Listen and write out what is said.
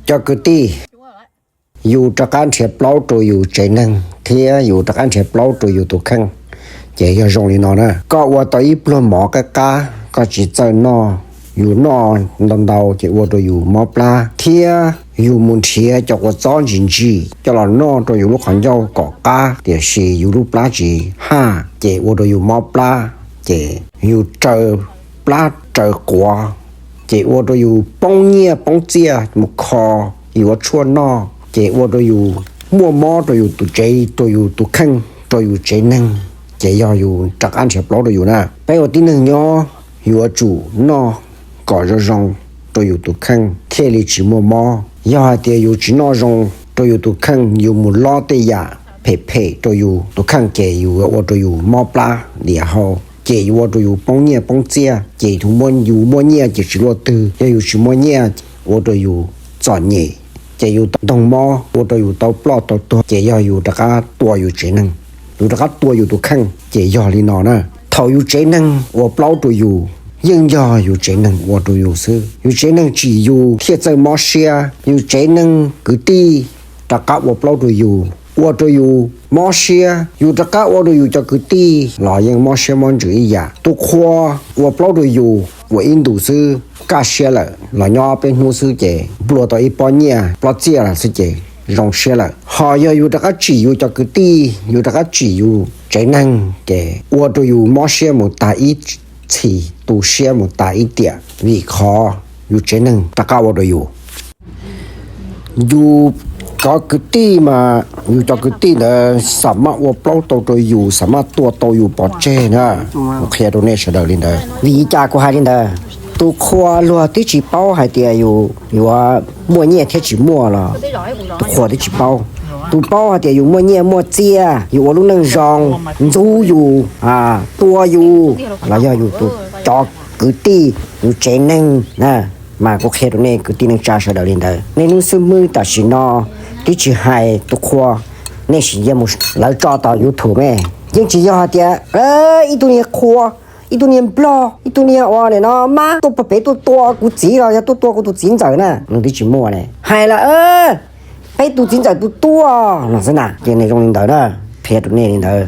Cov kwv tij, yus rov qab nrhiav plaub rau yus tsev neeg thiab yus rov qab nrhiav plaub rau yus tus kheej, ces yog zoo li no na. Koj ua tau ib pluag mov qab qab, koj tsis txawj noj, yus noj ntau ntau ces ua rau yus mob plab, thiab yus mus nrhiav cov kua txob ntsim ntsim coj los noj rau yus lub qhov ncauj kom qab, tiam sis yus lub plab tsis haj, ces ua rau yus mob plab, ces yus raws plab raws quav, ces ua rau yus poob nyiaj poob txiaj mus kho yuav tshuaj noj, ces ua rau yus muaj mob rau yus tus tsev, rau yus tus kheej, rau yus tsev neeg, ces yog yus rov qab nrhiav plaub rau yus na. Peb ua tib neeg nyob yuav tsum noj kom zoo zoo rau yus tus kheej thiaj li tsis muaj mob. Yog hais tias yus tsis noj zoo rau yus tus kheej, yus mus lob tej yam phem phem rau yus tus kheej ces yus ua rau yus mob plab diam hau, ces yuav ua rau yus poob nyiaj poob txiaj, ces yus muaj nyiaj ces tsis luaj twg, yog yus tsis muaj nyiaj ua rau yus txom nyem, ces yus ntoog mob ua rau yus tau ploj tau tuag, ces yog yus rov qab tua yus tsev neeg, yus rov qab tua yus tus kheej, ces yog li no na. Thaum yus tsev neeg ua plaub rau yus, yeej yog yus tsev neeg ua rau yus xwb. Yus tsev neeg tsim yus thiaj txawj mob siab, yus tsev neeg kwv tij rov qab ua plaub rau yus, ua rau yus mob siab, yus rov qab ua rau yus cov kwv tij los yeej mob siab mob ntsws ib yam. Tus qhua ua plaub rau yus ua ib ntus xwb kaj siab lawm, los nyob peb hnub xwb ces nplua tau ib pob nyiaj pob txiaj lawm xwb ces zoo siab lawm. Ho yog yus rov qab tsim yus cov kwv tij, yus rov qab tsim yus tsev neeg ces ua rau yus mob siab mus tag ib txhis, tu siab mus tag ib tiam, vim qhov yus tsev neeg rov qab ua rau yus. Yus cov kwv tij mas yus cov kwv tij ntawd xam maj ua plaub tau rau yus, xam maj tua tau yus pov tseg na. Kuv qhia rau nej sawv daws li ntawd. Vim li cas kuv hais li ntawd? Tus qhua luag twb tsis paub hais tias yus yuav muaj nyiaj thiab tsis muaj los tus qhua twb tsis paub. Tus paub hais tias yus muaj nyiaj muaj txiaj, yus ua lub neej zoo, ntxub yus, tua yus, los yog yus tus, cov kwv tij, yus tsev neeg na. Mas kuv qhia rau nej kwv tij neej tsa sawv daws li ntawd. Nej lub xub hmwb tam sim no twb tsis hais tus qhua, nej sim cia mus lawv tso tau YouTube me. Yeej tsis yog hais tias ib tug niag qhua, ib tug niag nplog, ib tug niag ua nim no mab tuaj pem tuaj tua kuv txiv los yog tuaj tua kuv tus txiv ntxawm na, nws twb tsis muaj ne. Hais los peb tus txiv ntxawm tus tuaj no xwb na, ces nws zoo li ntawd na. Qhia rau nej li ntawd.